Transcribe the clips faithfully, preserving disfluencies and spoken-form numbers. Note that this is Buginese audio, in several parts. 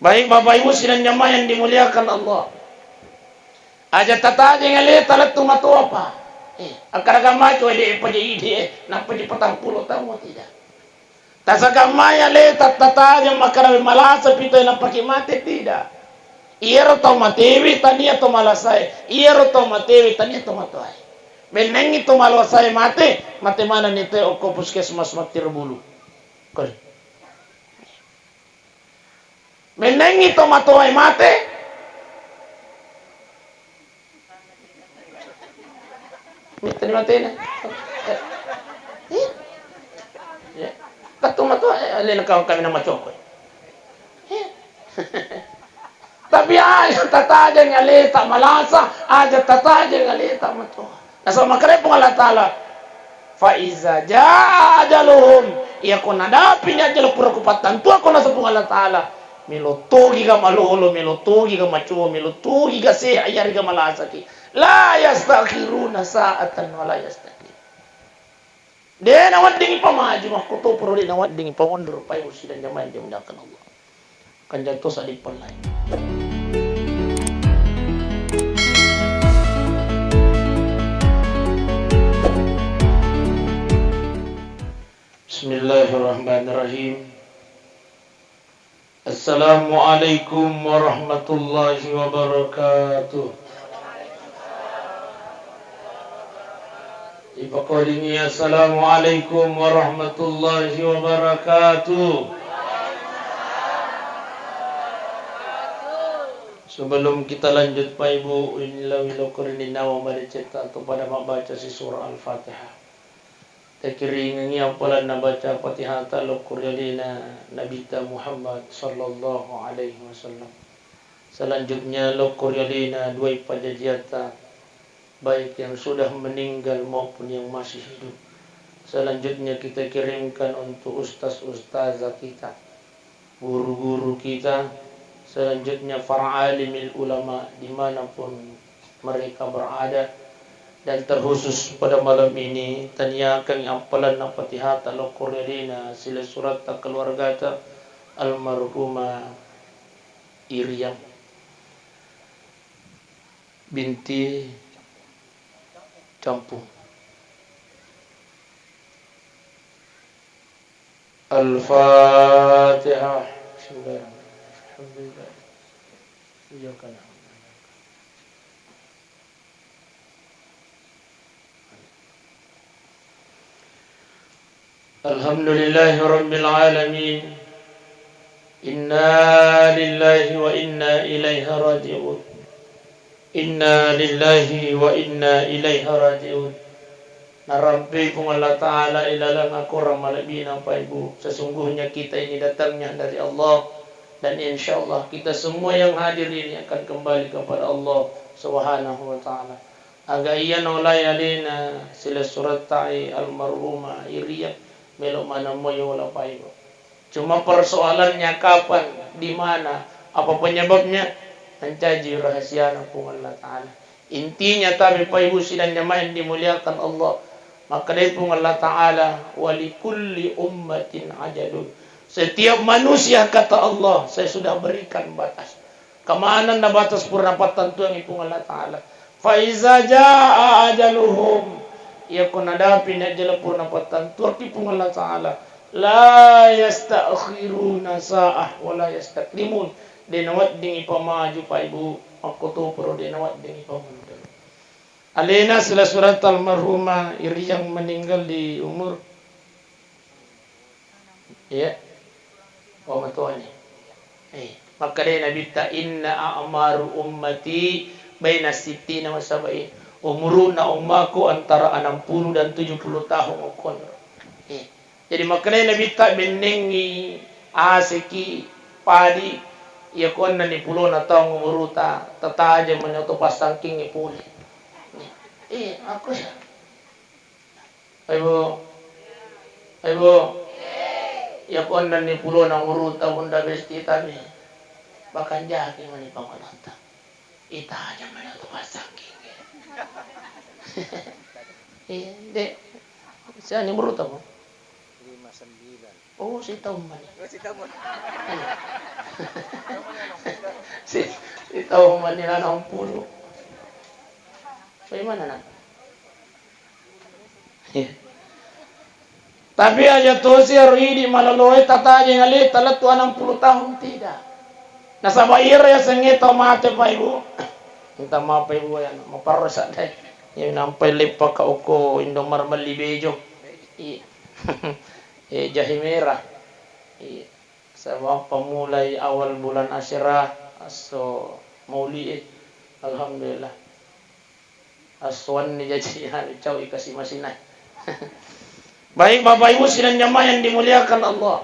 Baik, Bapak Ibu sidang jamaah yang dimuliakan Allah. Aja tatajeng aleta lettu matoa pa. Eh, akkadaga maki wae de' paja idi, eh, nappa ji patang pulo taung, tidak. Tasaga mai aleta tatajeng makkada malasa pi tau nappaki mate, tidak. Iyaro tau matewe tania tau malasae, iyaro tau matewe tania tau matoae. Mennengngi tau malasae mate, mate manenni tau okko puskesmas mattiro bulu. Kol. Mennengngi to matoae mate. Mittani matena. Eh. Iya. Kattu matoa, eh, alena kau kami nama cokko. Eh. Tapi aja tatajeng aleta malasa, aja tatajeng aleta matoa. Nasaba makkeda Puang Allah Ta'ala, "Fa iza jaa ajaluhum," iyako nadapi ni ajal pura kupattantuakko, nasaba Puang Allah Ta'ala, melo togi ga malolo, melo togi ga macoa, melo togi ga seha, iyarega malasaki. La yastakhiruna sa'atan wa la yastaqdim. De' naweddingngi pamaju, makkutoparo de' naweddingngi pamondoro, Bapak Ibu sidang jamaah yang dimuliakan Allah. Kanjeng to sadippellai. Bismillahirrahmanirrahim. Assalamualaikum warahmatullahi wabarakatuh. Ipakodingi, assalamualaikum warahmatullahi wabarakatuh. Sebelum kita lanjut, Pak Ibu, inilah wilokori ninawa mari cetta atau pada membaca si surah Al-Fatihah. Takiringengi appalanna baca Fatihata lokko ri alena Nabitta Muhammad sallallahu alaihi wasallam. Selanjutnya lokko ri alena duai pajajiatta, baik yang sudah meninggal maupun yang masih hidup. Selanjutnya kita kirimkan untuk ustaz-ustazah kita, guru-guru kita, selanjutnya para alimil ulama dimanapun mereka berada, dan terkhusus pada malam ini, taniakan appalanna Fatihata lokko ri alena silessuretta keluargata almarhumah Iriang binti Campung. Al-Fatihah. Bismillahirrahmanirrahim. Alhamdulillah. Iyyaka na'budu. Alhamdulillahi rabbil alamin. Inna lillahi wa inna ilaihi raji'un. Inna lillahi wa inna ilaihi raji'un. Narampei Puang Allah Ta'ala ilaleng akorang malebbina, Bapak Ibu. Sesungguhnya kita ini datangnya dari Allah, dan insya Allah kita semua yang hadir ini akan kembali kepada Allah Subhanahu wa Ta'ala. Aga iya naolai alena silessurettae almarhumah Iriang, melo maneng moi yola, Bapak Ibu. Cuma persoalannya kapan, di mana, apa penyebabnya, mancaji rahasiana Puang Allah Ta'ala. Intinya, tapi Bapak Ibu sidang jamaah yang dimuliakan Allah, makkedai Puang Allah Ta'ala, "Wa likulli ummatin ajalun." Setiap manusia, kata Allah, saya sudah berikan batas. Kemanenna batas pura napattentuangngi Puang Allah Ta'ala. Fa iza jaa ajaluhum. Iyako nadapi ni ajal pura napattentuakki Puang Allah Ta'ala. La yasta'khiruna sa'ah wa la yastaqdimun. De' nawedding ipamaju, Pak Ibu. Makkotoparo de' nawedding ipamunduru. Alena silessuretta almarhumah Iriang meninggal di umur Iya. Oh, matuani. Eh, makkedai Nabitta, "Inna a'maru ummati baina sittina wa sab'in." Umuruna ummaku antara enam puluh dan tujuh puluh tahun, okkonro. Eh, jadi makkedai Nabitta, bennengngi aseki padi, iya ko ennenni pulona taung umuruta, tatajeng mani to passangkingngi pole. Eh, aku sa- Ibu, Ibu, iya ko ennenni pulona umuruta Bunda Besti tami, bakanjaki mani pangolotta. Itajeng mani tu passangking. Iya, Dek. Siani umuruta, Bu? Lima sembilan. Oh, sitaung mani. Oh, sitaung mani. Iya. Tau mani nanang pulu. Bagaimana, Nak? Iya. Tapi aja tosi aro idi malaloe tatajeng aleta lettu enam puluh tahun, tidak. Nasaba iyaro yasengnge tau mate, Pak Ibu. Minta maaf, Pak Ibu, ya, maparro sadai. Ya, nampai leppa ka okko Indomaret melli bejo. Iya. Eh, jahe merah. Iya. Sebab pemulai awal bulan Asyura, asso mauli, eh. Alhamdulillah. Assuwanni jaji anu cau ikasi masinai. Baik, Bapak Ibu sidang jamaah yang dimuliakan Allah.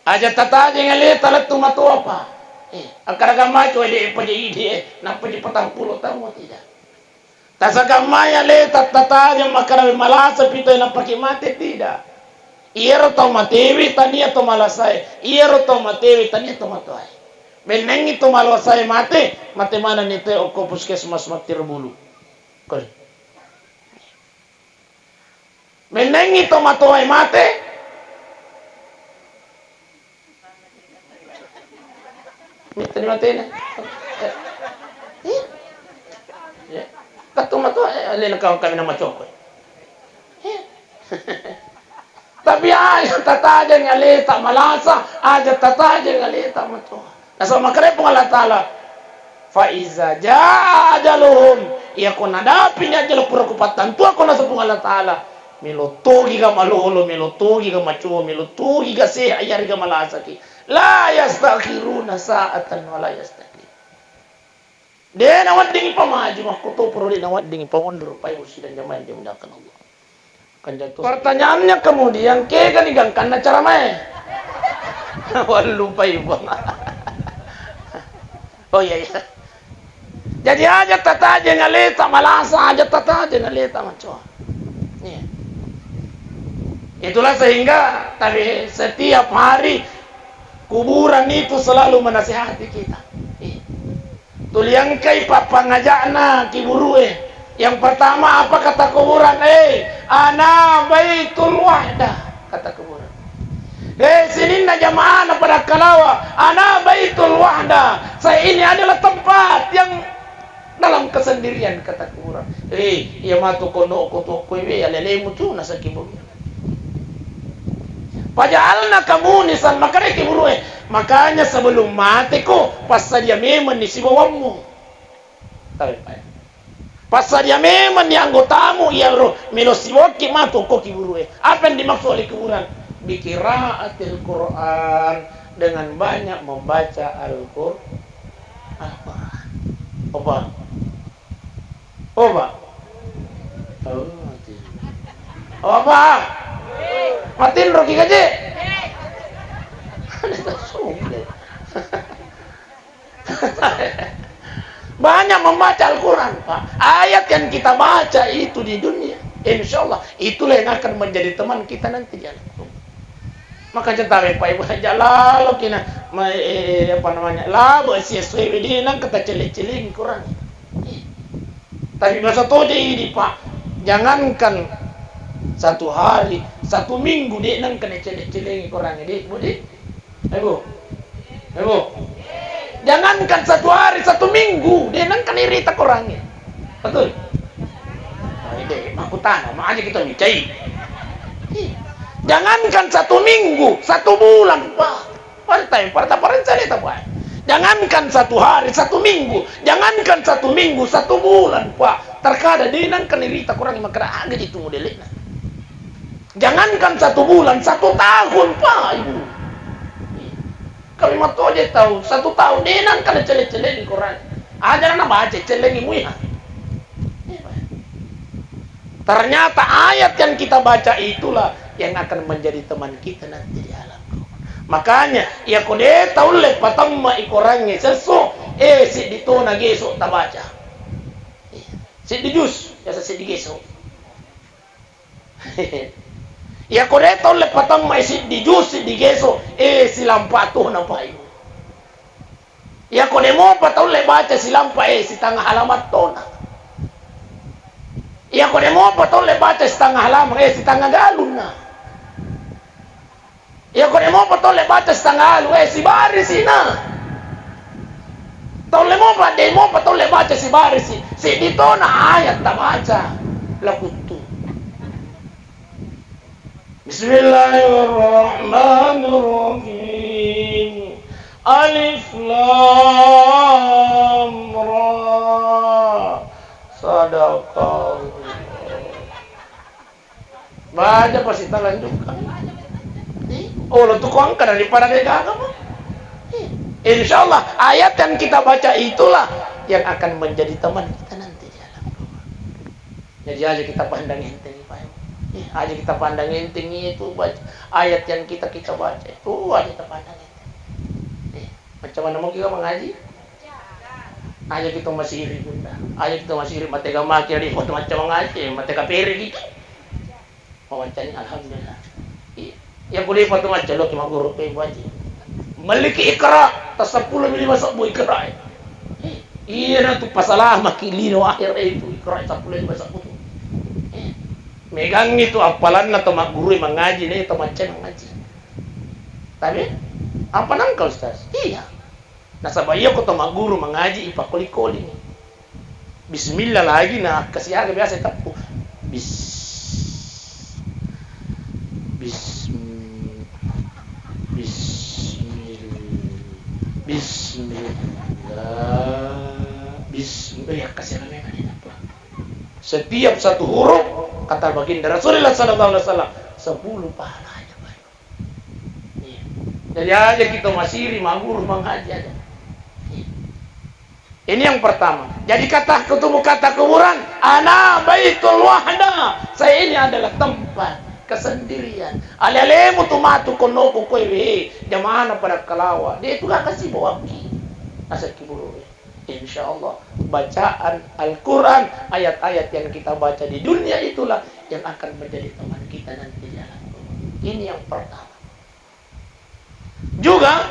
Aja tatajeng aleta lettu matoa, Pak. Eh, akkadaga maco de paja idi, eh, nappa ji patang pulo taung, tidak. Tasakang mai aleta tatajeng makkada malasa pito nappaki mate, tidak. Iyaro tau matewe tania to malasae, iyaro tau matewe tania to matoae. Mennengngi to malasae mate, mate manenni te okko puskesmas mattiro bulu. Kol. Mennengngi to matoae mate, mittani matena. Eh. Iya. Iya. Kattu matoa, eh, alena kau kami nama cokko. Iya. Tapi aja tatajeng aleta malasa, aja tatajeng aleta matoa. Nasaba makkeda Puang Allah Taala, "Fa iza jaa ajaluhum," iyako nadapini ajal pura kupattantuakko, nasaba Puang Allah Taala, melo togi ga malolo, melo togi ga macoa, melo togi ga sehat, iyarega malasaki. La yastakhiruna sa'atan wa la yastaqdim. De naweddingi pamaju, makkuto pura de naweddingi pamonro, Pak Ibu sidang jamaah yang dimuliakan Allah. Pertanyaannya kemudian, kegani gangkanna caramae? Wallupai, Bang. Oh, iya, iya. Jadi, aja tatajeng aleta malasa, aja tatajeng aleta macoa. Iya. Itulah sehingga tapi setiap hari kuburan itu selalu menasihati kita. Iya. Tuli engkai pappangajakna kiburue. Yang pertama, apa kata kuburan? "Eh, ana Baitul Wahdah," kata kuburan. "Eh, sininna jamaahna pada kalawa, ana Baitul Wahdah. Saya ini adalah tempat yang dalam kesendirian," kata kuburan. "Eh, iya matu kono ko tuo kowe, alelemu tu," nasaki kuburan. Paja'alnaka munisan, makkedai kiburue, "Makanya sebelum mateko, passadia memenni sibawammu." Tabe, Pak, ya. Passadia memenni anggotamu iyaro melo sibawakki matu ko kiburue. Apa yang dimaksud oleh kuburan? Biqiraatil Quran, dengan banyak membaca Al-Qur'an. Apa? Apa? Oh, Pak. Oh, mati. Oh, apa? Matinroki gaje? Banyak membaca Al-Quran, Pak. Ayat yang kita baca itu di dunia, insya Allah, itulah yang akan menjadi teman kita nanti di alam kubur. Maka centawe, Pak Ibu, aja lalo kina, ma-, eh, eh, apa namanya, labo sia suwe, de nengka tacele-celengi Quran. Tapi biasa toje idi, Pak. Jangankan satu hari, satu minggu de nengka nacele-celengi Quran, de, Bu, de. Eh, Bu. Eh, Bu. Jangankan satu hari, satu minggu de nengka nirita Quran. Betul? Nah, ini makutana, ma aja kita micai. Jangankan satu minggu, satu bulan, Pak. Partai, partai, partai, saya tak buat. Jangankan satu hari, satu minggu, jangankan satu minggu, satu bulan, Pak. Terkadang de nengka nirita Quran, maka ada itu modelnya. Jangankan satu bulan, satu tahun, Pak, Ibu. Kami matoje tahu, satu tahun de nengka nacele-celengi Quran. Aja na baca, celengi muiha. Ternyata ayat yang kita baca itulah yang akan menjadi teman kita nanti di alam kubur. Makanya, iya ko de taulle patamma i Qurangnge sesso, eh, siddi tona geso tabaca. Siddi jus, biasa siddi geso. Iya ko de taulle patamma i siddi jus, siddi geso, eh, silampa tona, Pak, Ibu. Iya ko de mopa taulle baca silampa, eh, sitanga halamat tona. Iya ko de mopa taulle baca sitanga halamat, eh, sitanga galunna. Iya ko de mopa taulle baca sitanga alu, eh, sibarisina. Taulle mopa, de mopa taulle baca sibarisi. Seddi tona ayat tabaca. Lakuttu. Bismillahirrahmanirrahim. Alif Lam Ra. Sadaqallah. Baca pasti talanjutkan. Ih, oh, lo tuh kau angkat daripada dia gagal, Pak. Ih, insya Allah, ayat yang kita baca itulah yang akan menjadi teman kita nanti di alam kubur. Jadi aja kita pandang enteng, Pak. Ih, aja kita pandang enteng itu baca ayat yang kita kita baca itu aja kita pandang enteng. Ih, macam mana mau kita mengaji? Aja kita masiri, Bunda. Aja kita masiri, mate gamaki, ri foto macam ngaji, mate kapere gitu. Mawancani, alhamdulillah. Iya. Yang kuliah foto macam lo ki maguru pe baji. Meliki Iqra, tas sepuluh lima sebbu Iqra. Iya, na tu pasalama ki lino akhir itu Iqra sepuluh lima sebbu tu. Megang itu apalanna to magguru mangaji, ne to macam ngaji. Tapi apa nangka, Ustaz? Iya. Nasaba iya ko to magguru mangaji ipakoli-koli ni. Bismillah lagi na kasiaga biasa teppu. Bis Bism Bismil Bismillah Bism ya kasiaga memang teppu. Setiap satu huruf kata baginda Rasulullah sallallahu alaihi wasallam sepuluh pahalanya, Pak. Iya. Jadi aja kita masiri maguru mangaji aja. Iya. Ini yang pertama. Jadi kata ketemu kata kuburan, ana baitul wahda. Saya ini adalah tempat kesendirian. Ale-alemu tu matu kono ko koe we, jamana pada kalawa. Dia itu gak kasih bawaki. Asal kiburu we. Insya Allah, bacaan Al-Quran, ayat-ayat yang kita baca di dunia itulah yang akan menjadi teman kita nanti di alam kubur. Ini yang pertama. Juga,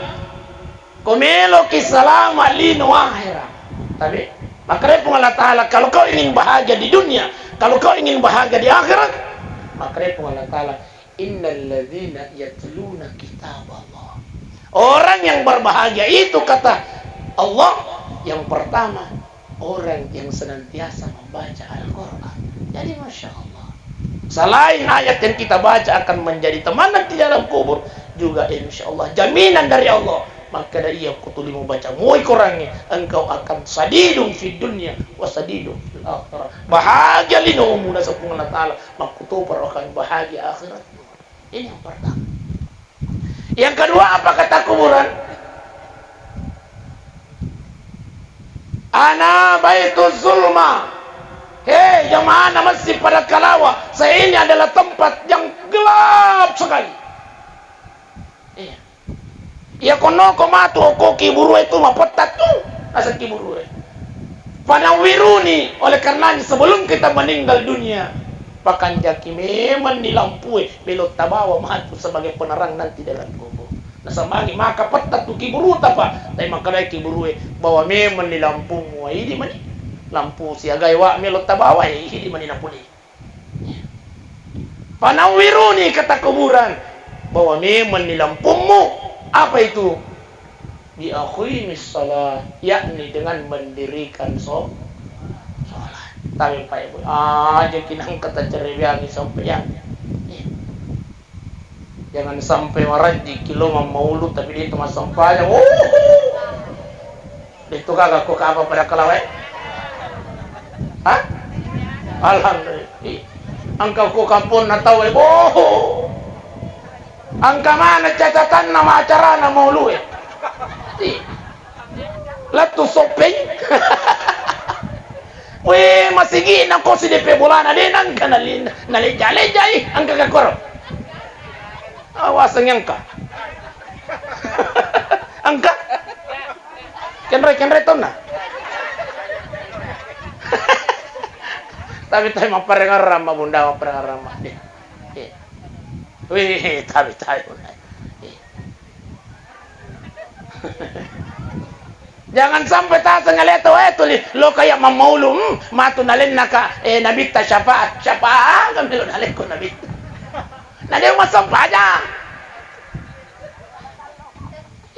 ko meloki salama lino akhirat. Tapi, makanya Puang Allah Ta'ala, kalau kau ingin bahagia di dunia, kalau kau ingin bahagia di akhirat, makanya Puang Allah Ta'ala, "Innalladzina yatluna kitaballah." Orang yang berbahagia itu, kata Allah, yang pertama, orang yang senantiasa membaca Al-Quran. Jadi, Masya Allah. Selain ayat yang kita baca akan menjadi teman nanti dalam kubur, juga insya Allah jaminan dari Allah. Maka dari iya kutuli membaca moi korangi, engkau akan sadidun fid dunya wa sadidun fil akhirah. Bahagia linomu nasabung Allah Ta'ala, makkutoparo akan bahagia akhirat. Ini yang pertama. Yang kedua, apa kata kuburan? Ana baitu zulma. Hei, jamaah masjid pada kalawa, saya ini adalah tempat yang gelap sekali. Iya. Iya, kono ko matu okko kiburue tu mapettat tu, asa kiburue. Fanawwiruni, oleh karenanya sebelum kita meninggal dunia, pakanjaki memang ni lampue, melo tabawa matu sebagai penerang nanti dalam kubur. Nasamangi maka petta tu kiburuta, Pak. Tapi makkedai kiburue, bawa memang ni lampungmu, idi mani. Lampu siagai wa melo tabawa, eh, idi mani napuni. Fanawwiruni, kata kuburan, bawa memang ni lampungmu. Apa itu? Bi aqimis shalah, yakni dengan mendirikan so-, sholat. Tapi Pak Ibu, aja kinang kata cerebiangi sampai yang. Jangan sampai warajji kilo mammaulu tapi dia itu massempajang. Oh. Itu kagak kok apa pada kelawai? Hah? Alhamdulillah. Ih. Engka ko kamponna tau e, boh. Engka mana catatanna ma acarana maulue. Ih. Lettu soppeng. Weh, masigi'na ko sideppe bolana, de nangka nali-, naleja-lejai, engka ka koro. Awasengngi engka. Engka. Kenre-kenre tonna. Tapi, tapi mapparengerang ma bunda, mapparengerang ma. Wih, tapi, tapi. Jangan sampai taseng ale to, eh, tuli lo kaya mammaulu, hmm, matu nalenna ka, eh, nabitta syafaat, syafaat kan melo nalekko nabitta. Na de massempajang.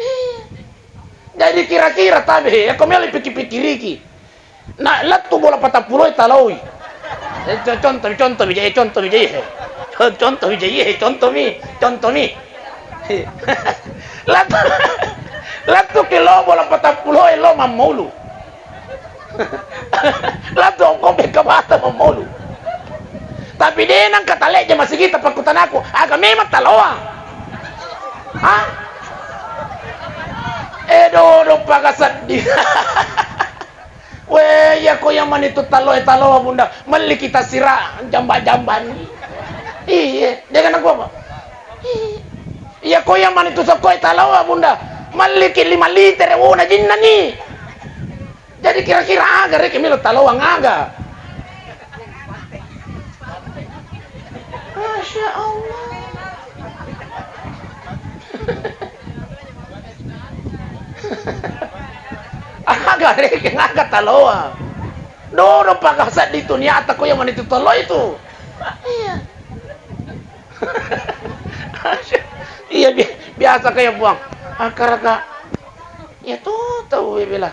Iya. Jadi kira-kira tabe, eko melo pikir-pikiriki. Na lettu bola patappulo e taloi. Eh, co-, contoh, contoh mi, eh, contoh mi, eh. Con-, contoh mi, eh, contoh mi, contoh mi. Lettu, lettu ki lo bola patappulo e lo mammulu. Lettu ko pekka bata mammulu. Tapi de nang katale je masigi tapakkutanaku, aga memang taloa. Hah? Eh, dodo paga seddi. Weh, iya ko iya mani tu taloe taloa, Bunda. Melli kita sira jamba-jamba ni. Iye, dia kena gua apa? Iye. Iya ko iya mani tu sokoe taloa, Bunda. Melli ki lima liter wona jinna ni. Jadi kira-kira aga reke melo taloang aga? Masya Allah. Aga reke aga taloang. Dodo paga seddi tu niata ko iya mani tu talo itu. Iya. Iya, bi-, biasa kayak buang. Akkaraka. Iya tu tau bela.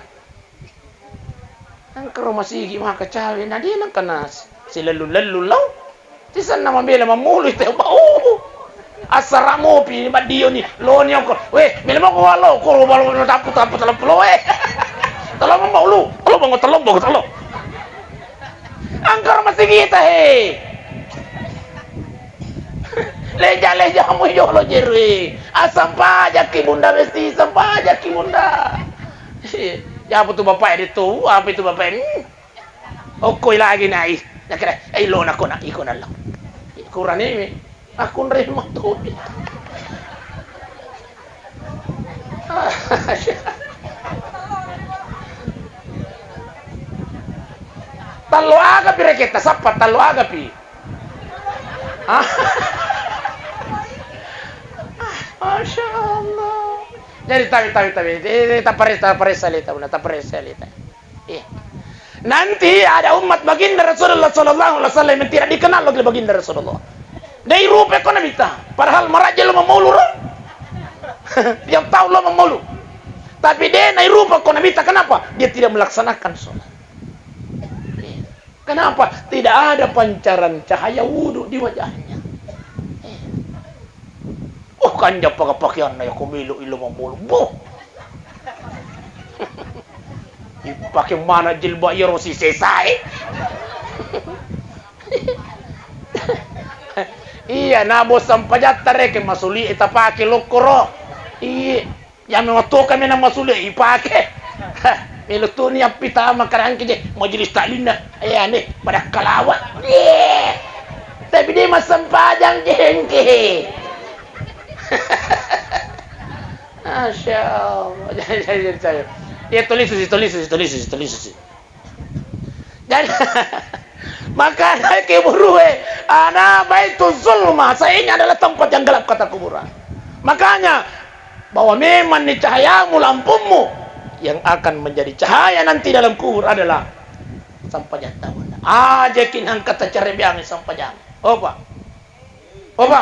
Engkaro masigi maka cawe, na de nengka na silellu-lellu lao. Tisenna mabela mammulu tau bau. Assara mopi maddio ni, lo ni oko. Weh, mele moko walo, ko lo balo tapu-tapu talo pulo, eh. Talo mambau lu, talo bango, talo bango, talo. Engkaro masigi ta, he. Leja-lejamu jolo jerui. Asampajakki Bunda Besti, sampajakki Bunda. Iya, apa tu bapak itu? Apa itu bapak ini? Okkoi lagi nai. Nakira, eh, lo nako nak iko nallo. Kurani mi. Aku nerima tu. Tallo aga pi reketta sappa, tallo aga pi. Ah. Masya Allah. Jadi tawi, tawi, tawi. Eh, eh, taparessa, taparessa leta, una taparessa leta. Iya. Nanti ada umat baginda Rasulullah sallallahu alaihi wasallam yang tidak dikenal oleh baginda Rasulullah. Dei rupa ko Nabitta, padahal maraja lo mamolu ro. Tiap tahun lo mamolu. Tapi de nairupa ko Nabitta, kenapa? Dia tidak melaksanakan sholat. Kenapa? Tidak ada pancaran cahaya wudhu di wajahnya. Oh, kanja paga pakeanna ya ko melo ilo mamolo. Boh. Ipake mana jilbab iyaro si sesae. Iya, na boh sampajatta reke masuli e tapake lokkoro. Iya. Yame wattoka mena masule ipake. Hah, melo toni appitama karangke je majelis taklimna. Eh, ane, pada kalawa. Ye. Tapi de massempajang jengke. Masya Allah. Jadi, jadi, jadi, saya. Ya, tulis, tulis, tulis, tulis, tulis, tulis. Jadi, maka naik ke burue, ana baitu zulma, saya ini adalah tempat yang gelap, kata kuburan. Makanya, bahwa memang ni cahayamu, lampummu, yang akan menjadi cahaya nanti dalam kubur adalah sampajang tahun. Aja kinang kata cerebiang sampajang. Opa. Opa.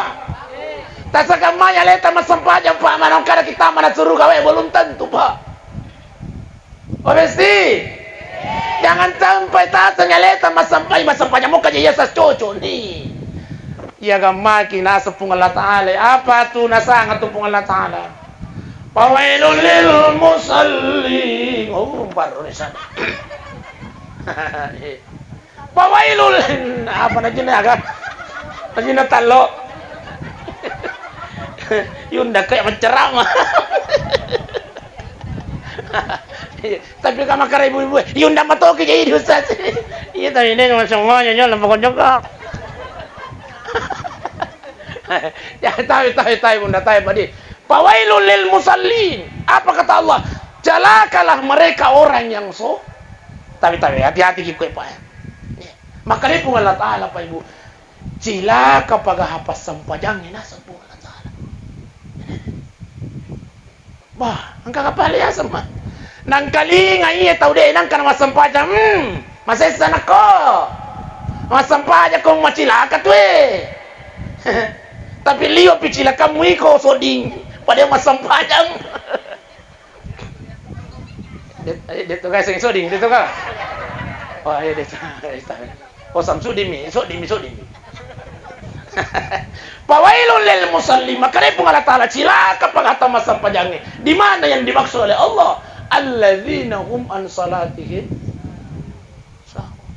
Tasakamma nyaleta massempajang, Pak, manongkada kita mana suruga, we, belum tentu, Pak. Oh, besti. Jangan sampai tasa nyaleta massampai, massempajang muka je yasa cocok ni. Iya gammaki naseng Puang Allah Ta'ala. Apa tu nasang tu Puang Allah Ta'ala? Fawailul lil musallin. Oh, baru di sana. Fawailul, apa najinna aga? Najinna tallo. Yunda kayak menceramah. Tapi kama kara ibu-ibu, yunda matoki jadi ustaz. Iya, tapi ini cuma semuanya nyala pokoknya kok. Ya, tahu, tahu, tahu, Bunda, tahu, Pak Di. Fawailul lil musallin. Apa kata Allah? Celakalah mereka orang yang so-, tapi, tapi, hati-hati ki koe, Pak, ya. Maka dia pun Allah Ta'ala, Pak Ibu. Cilaka pagaha passempajangnge naseng Puang Allah Ta'ala. Bah, engka kapale yaseng, Mak. Nangkalinga iya tau de nangka na massempajang, hmm, masessa nakko. Massempajang ko macilaka tue. Tapi lio pi cilakammu iko soding, pada massempajang. De-, eh, de-, to, guys, yang soding, de-, to, ka? Oh, iya, de-, to. Oh, Samsudin mi, soding mi, soding mi. Fawailul lil musallin, makanya Puang Allah Ta'ala, cilaka pagata massempajangnge. Di mana yang dimaksud oleh Allah? Alladzina hum an salatihim sahun.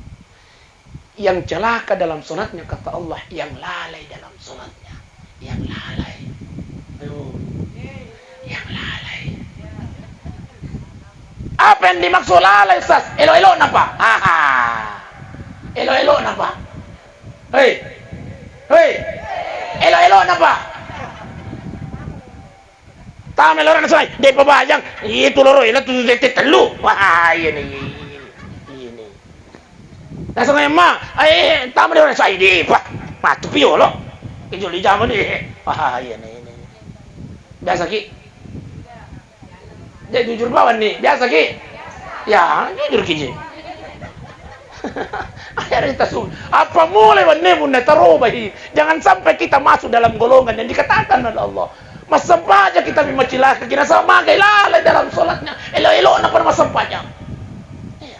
Yang celaka dalam sholatnya, kata Allah, yang lalai dalam sholatnya. Yang lalai. Ayo. Yang lalai. Apa yang dimaksud lalai, Ustaz? Elo-elo napa? Haha. Elo-elo napa? Hei. Hei. Elo-elo napa? Tama loro nasai, de' pabajang. Itu loro, elo tu tette tellu. Wah, iya nih. Iya nih. Naseng, "Eh, Ma, eh, tama de' nasai, de', pa. Matu piolo." Kejoli jaman ni. Wah, iya nih, ini. Biasa ki. Dia jujur bawan ni. Biasa ki. Ya, jujur ki je. Akhirnya kita su-, apa mulai wanne bunda tarobai. Jangan sampai kita masuk dalam golongan yang dikatakan oleh Allah. Massempajang kita memang cilaka, kira sama magai lalai dalam sholatnya. Elo-elo napa massempajang. Iya.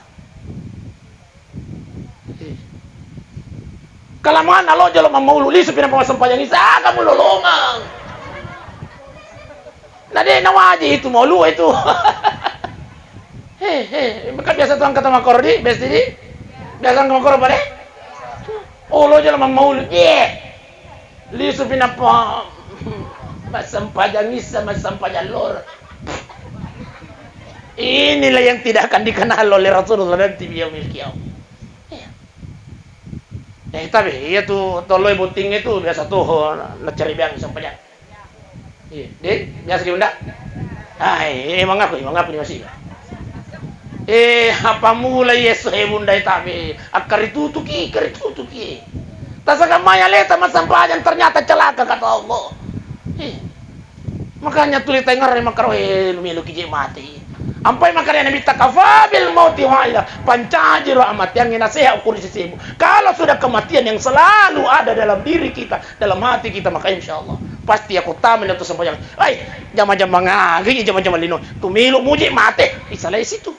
Kalamanna lo jolo mammaulu, lisu pi nappa massempajang isa, aga mulolongeng. Na de' nawaji itu maulu itu. He, he, maka biasa tu angka tama koro di, besti di. Biasa angka makoro pade. Oh, lo jolo mammaulu. Ye. Lisu pi nappa massempajang isa, massempajang loro. Inilah yang tidak akan dikenal oleh Rasulullah nanti di yaumil qiyamah. Iya. Eh, tapi iya tu toloi botting itu biasa tuh, na cari biang sempajang. Iya, de', biasa ki bunda. Ah, eh, emang aku, emang aku ni masih. Eh, apa mulai eso, eh, bunda, eh, tapi akkaritutuki, karitutuki. Tasaka mai aleta massempajang, ternyata celaka, kata Allah. Eh. Makanya tuli taingerrang makkaro, eh, lu melo ki je mate. Ampai makkada Nabitta, "Kafa bil mauti wa'idha." Pancajiro amateangnge naseha ukkuri sisemu. Kalau sudah kematian yang selalu ada dalam diri kita, dalam hati kita, maka insya Allah pasti aku tamani tu sempajang. Ai, jama-jama ngagi, jama-jama lino. Tu melo muje mate. Isalai situ.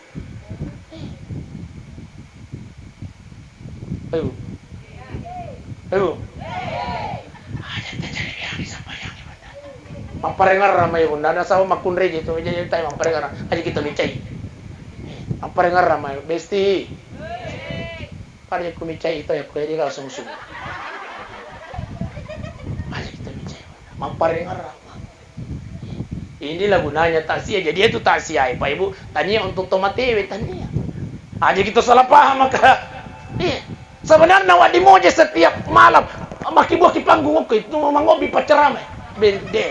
Ayo. Ayo. Aja tejari biang di sambayang, Bunda. Mapparengerrang mai, Bunda. Nasaba makkunrai je tu, jadi tai mapparengerrang. Aja kita micai. Mapparengerrang mai, Besti. Pada ku micai itu ya, ku jadi kalau sungsung. Aja kita micai, Bunda. Mapparengerrang. Inilah gunanya takziah. Jadi itu takziah, Pak Ibu, tania untuk tomatewe, tania. Aja kita salah paham maka. Iya. Sebenarnya wak dimoje setiap malam. Maki buah ki panggung oke, itu mangobbi paceramai. Bende.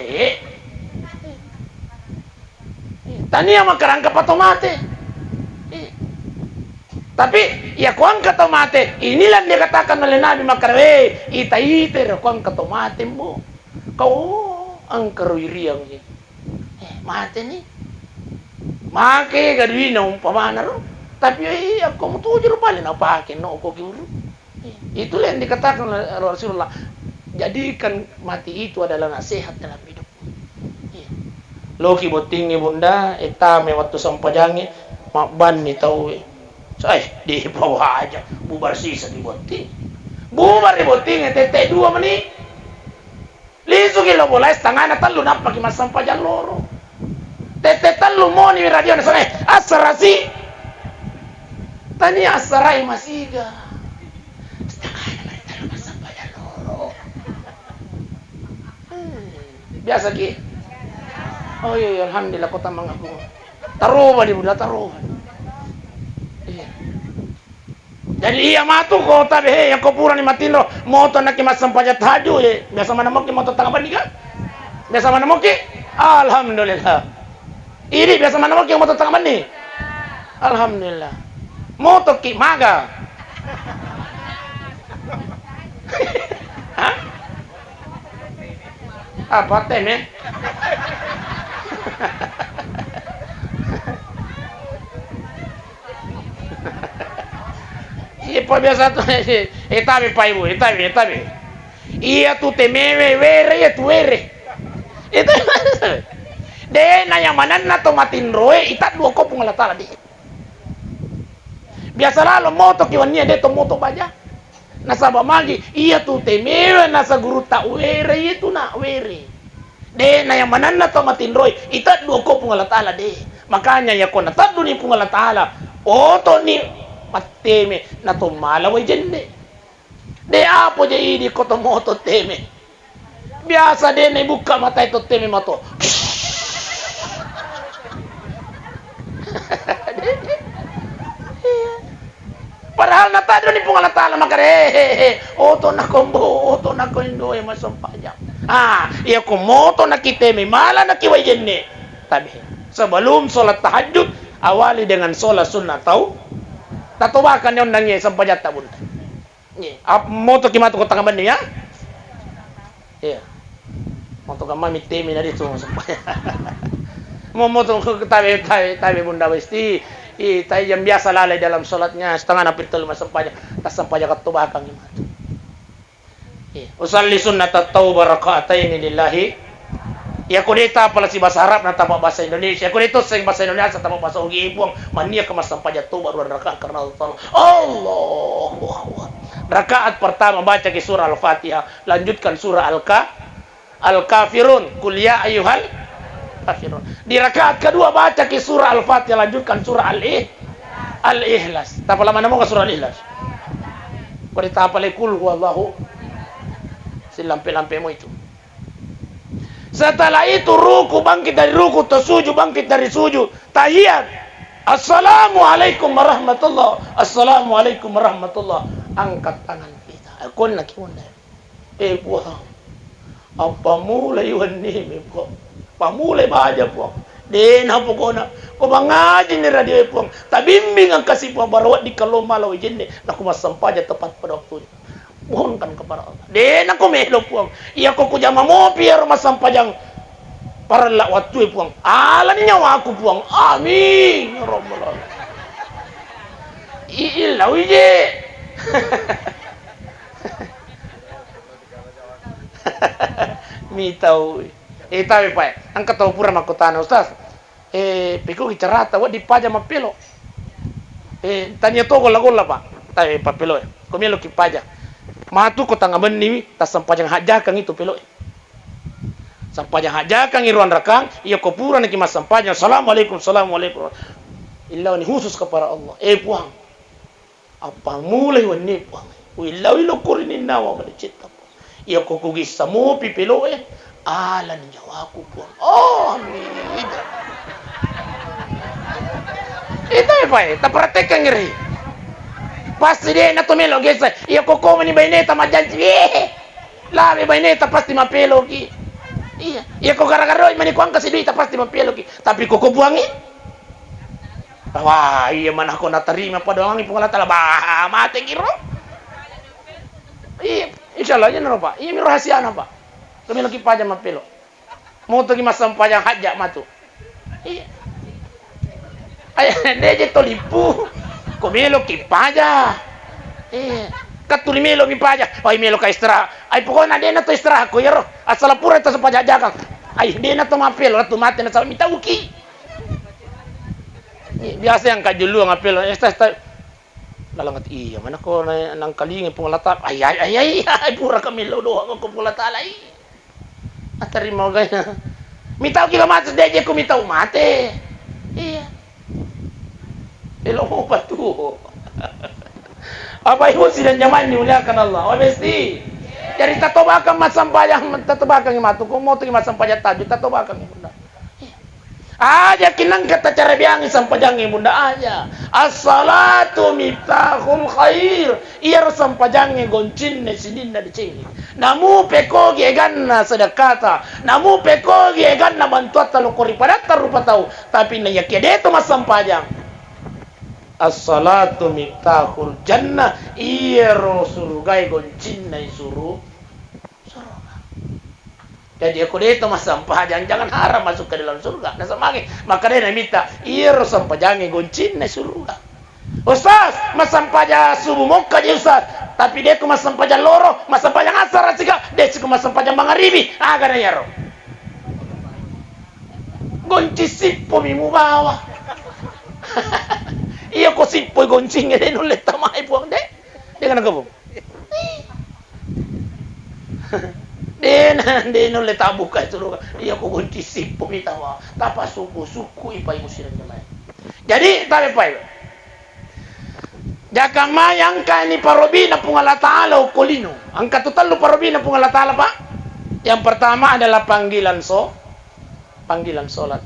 Tania makarangka pato mate. Iya. Tapi ya kuangka to mate, inilah yang dikatakan oleh Nabi makkada, "Eh, ita-ita ro kuangka to mate, mbo." Kau angkaro iriang je. Eh, mate ni. Make ga duina umpamana ro. Tapi iya ko mutuju ro pale napake no ko ki uru. Itulah yang dikatakan oleh Rasulullah. Jadikan mati itu adalah nasihat dalam hidup. Iya. Loki bottingngi, Bunda, eh, tame wattu sempajangngi, mabbanni tau, eh. Sai, dibawa aja, bubar sisa di botting. Bubar di botting, eh, tette dua meni. Lisuki lo bolae setengahna tellu, nappaki massempajang loro. Tette tellu moni radio na sana, eh, assarasi. Tania assarai masiga. Setengahna meni tellu massempajang loro. Hmm, biasa ki? Oh iya, iya, alhamdulillah, kota mangaku. Taroba di Bunda, taroba. Iya. Jadi iya matu kota behe, yang ko purani matinro, moto naki massempajang tahajud, eh. Biasa mana moki moto tengah benni kan? Biasa mana moki? Alhamdulillah. Ini biasa mana moki moto tengah benni? Alhamdulillah. Moto ki maga. Hah? Apa teme? Iya, pa biasa tu, eh, tabe, Pak Ibu, eh, tabe, eh, tabe. Iya tu temewe, were, iya tu were. Itu, de na yang manenna to matinroe, ita dua ko Puang Allah Ta'ala, de. Biasa lalo motoki wennie, de to moto baja. Nasaba magi, iya tu temewe nasa gurutta were, iya tu na were. De na yang manenna to matinroi, iteddu ko Puang Allah Taala de. Makanya ya ko natedduni Puang Allah Taala, otoni matteme na to mala wai jenne. De apo je idi ko to moto teme. Biasa de na ibukka matae to teme mato. Padahal nataddo ni Puang Allah Taala makare, he, he, he, oto na kombo, oto na koindo e massempajang. Ah, iya ko moto na kiteme, mala na kiwai jenne. Tabe. Sebelum sholat tahajud, awali dengan sholat sunnah tau. Tatobakan ni ondangnge sempajatta bunta. Iya. Ap-, moto ki matu ko tanga benni ya. Iya. Moto kamma mittemi na ditu sempajang. Mo moto tabe, tabe, tabe Bunda Westi. I, tai yang biasa lalai dalam sholatnya setengah napi telu massempajang. Tassempajang katobakang matu. Iya. Usalli sunnatat taubah raka'ataini lillahi. Iya ko de tapalasi bahasa Arab na tapa bahasa Indonesia. Iya ko de tosseng bahasa Indonesia tapa bahasa Ugi, Puang. Mania ke massempajang toba ruang rakaat karena Allah Taala. Allahu Akbar. Rakaat pertama baca ki surah Al-Fatihah, lanjutkan surah Al-Ka-, Al-Kafirun, Qul ya ayyuhal kafirun. Di rakaat kedua baca ki surah Al-Fatihah, lanjutkan surah Al-Ih-, Al-Ikhlas. Tapala mana mo ka surah Al-Ikhlas? Ko ditapalai Qul huwallahu. Silampe-lampemu itu. Setelah itu ruku, bangkit dari ruku, to sujud, bangkit dari sujud, tahiyat. Assalamualaikum warahmatullah. Assalamualaikum warahmatullah. Angkat tangan kita. Konna ki munda. Eh, Puang, ampamulai wenni mi, Puang. Pamulai baja, Puang. Dena pokona. Ko mangaji ni radio, Puang. Tabimbing engkasi, Puang, barawat di kalo mala wai jenne. Naku massempajang tepat pada waktunya. Mohonkan kepada Allah. Dena ko melo, Puang. Iya ko kujama mopi ero massempajang parella wattue, Puang. Alani nyawaku, Puang. Amin. Ya Rabbal Alamin. I-, illau ije. Mitau. Eh, tabe pae. Engka tau pura makkutana, Ustaz. Eh, pekkogi carata wedding paja mappelo. Eh, tania to golla-golla, Pak. Tabe pappelo e. Ko meloki paja. Matu ko tanga benniwi, tassempajang hajjakang itu pelo e. Sempajang hajjakang i ruang rakang, iya ko pura naki massempajang, assalamualaikum, assalamualaikum. Illani khusus kepada Allah. Eh, Puang. Appamulai wenni, Puang. Uillaui lokko rininnawa madecetta, Puang. Iya ko kugissa mopi pelo e, alani nyawaku, Puang. Oh, amin. Itu apa ya? Tapraktekkan ngeri. Pasti de na to melo gessa. Iya ko ko mani baineta majjanci. Eh, labe baineta pasti mapeloki. Iya. Iya ko gara-gara doi mani ko angkasi duita pasti mapeloki. Tapi ko ko Puangi. Wah, iya mana ko natarima padoangi Puang Allah Taala, bah, mate kiro. Iya, insya Allah aja naro, Pak. Iya mi rahasiana, Pak. Kami lagi paja mapelo. Motoki massempajang hajja matu. Iya. Ay, de je to lippu. Ko meloki paja. Iya. Katuli melo mi paja. Ay, meloka istirahat. Ay, pokokna de na to istirahat ko iyaro. Asal pura to sempajang hajjakang. Ay, de na to mapelo, tu mate na sawa mitauki. Iya, biasa yang kajuluang apelo, esta, esta. Lalang ati, iya, mana ko na-, nangkalinga Puang Allah Taala. Ai, ai, ai, ai, ai, pura kami lo doang ko Puang Allah Taala. Iya. Atarima gaya. Mitau ki mate, de je ko mitau mate. Iya. Elo mo patu. Apa ibu sidang jamaah yang dimuliakan Allah. Oh, besti. Jadi tatobakang massempajang, tatobakang matu ko motoki massempajang tahajud, tatobakang. Aja kinangka tacarabiangi sempajangnge, Bunda, aja. As-salatu miftahul khair. Iyaro sempajangnge goncinna sidinna decengnge. Namu pekogi eganna sedekkata. Namu pekogi eganna bantuatta lokko ri padatta rupa tau. Tapi naiyakia deto massempajang. As-salatu miftahul jannah. Iyaro surugae goncinna suru-, suruga. Jadi, ako deto massempajang, jangan harap masuk ke dalam surga. Nasaba magi, maka de namita, iyaro sempajangnge goncinna surga. Ustaz, massempajang subuh mokka je, Ustaz. Tapi de ko massempajang loro, massempajang asar sika, de siko massempajang mangaribi. Aga na iyaro? Gonci sippo mi mubawa. Iya ko sippoi goncingnge, de' nulle tamai, Puang, de'. De' kana kebung. De' na, de' nulle tabbuka suruga. Iya ko gonci sippo mi tawa. Tapasukku-sukku i, Pak Ibu sidang jamaah. Jadi, tabe, Pak Ibu. Jakamai engka ni parobina Puang Allah Ta'ala okko lino. Engka tu tellu parobina Puang Allah Ta'ala, Pak. Yang pertama adalah panggilan so-, panggilan sholat.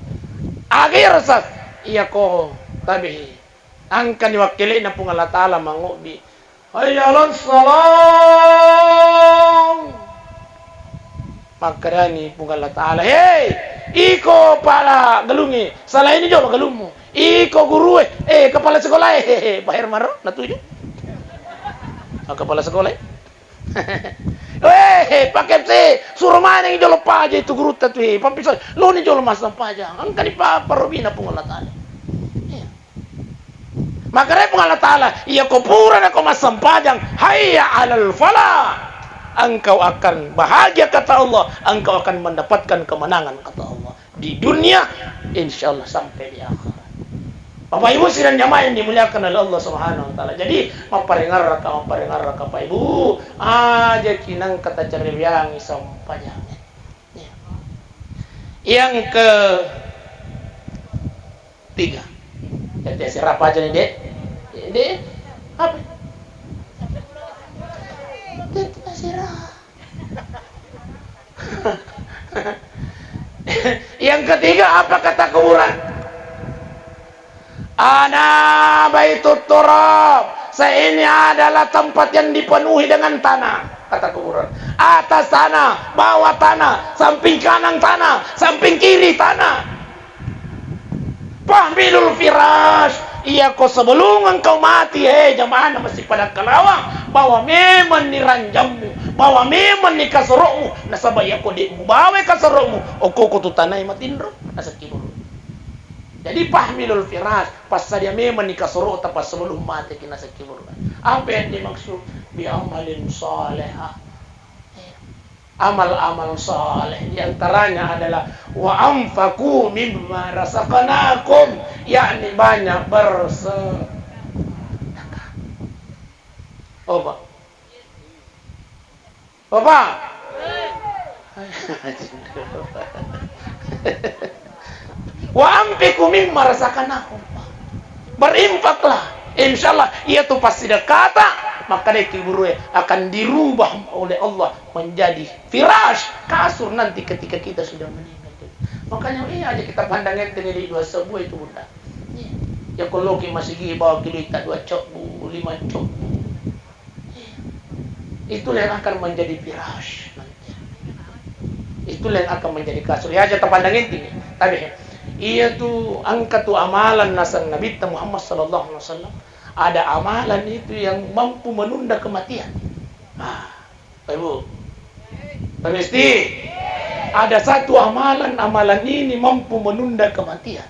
Akhir sas, iya ko tabe. Engkani wakkele'na Puang Allah Ta'ala mangobbi. Hayya 'alas shalah. Makkedani Puang Allah Ta'ala, "Hei, iko pala galungnge, salaini jolo galummu. Iko gurue, eh, kepala sekolah, eh, eh, eh, baher maro, natuju." Ah, kepala sekolah, eh. Weh, Pak M C, suro manengngi jolo paja itu gurutta tu, eh, pampisau, loni jolo massempajang. Engkani pa-, parobina Puang Allah Ta'ala. Iya. Makkedai Puang Allah Ta'ala, "Iya ko pura nako massempajang, hayya 'alal falah. Engkau akan bahagia," kata Allah, "engkau akan mendapatkan kemenangan," kata Allah. Di dunia, insya Allah sampai di akhirat. Bapak Ibu sidang jamaah yang dimuliakan oleh Allah Subhanahu wa Ta'ala. Jadi, mapparengarraka, mapparengarraka, Pak Ibu, aja kinang kata cereweangi sempajang. Ya. Yang ke tiga. Tette asera apa aja nih, Dek? Dek, apa? Tette asera. Yang ketiga, apa kata kuburan? "Ana baitut turab." Saya ini adalah tempat yang dipenuhi dengan tanah, kata kuburan. Atas tanah, bawah tanah, samping kanan tanah, samping kiri tanah. Fahmilul firash. Iya ko sebelum engkau mati, eh, jamaah na masih pada kalawang, bawa memang ni ranjammu, bawa memang ni kasoro'mu, nasaba iya ko de' mubawai kasoro'mu, okko ko tu tanai matinro, nasakki buru. Jadi, fahmilul firash, passadia memang ni kasoro'ta pas sebelum mati ki nasakki buru. Apa yang dimaksud? Bi amalin salihah. Amal-amal saleh, di antaranya adalah, "Wa anfaqu mimma razaqnakum," yakni banyak bersedekah. Oh, Pak. Bapak. "Wa anfiqu mimma razaqnakum." Berinfaklah. Insya Allah, iya tu passidekata, maka deki burue akan dirubah oleh Allah menjadi firash, kasur nanti ketika kita sudah meninggal. Makanya, iya aja kita pandang enteng di dua sebuah itu, Bunda. Iya. Ya, kalau ki masigi bawa ki duit tak dua cok, Bu, lima cok, Bu. Itulah yang akan menjadi firash nanti. Itulah yang akan menjadi kasur. Ya, aja terpandang inti. Tapi, iya tu engka tu amalan naseng Nabitta Muhammad sallallahu alaihi wasallam. Ada amalan itu yang mampu menunda kematian. Ah, Pak Ibu. Pak Besti. Ada satu amalan, amalan ini mampu menunda kematian.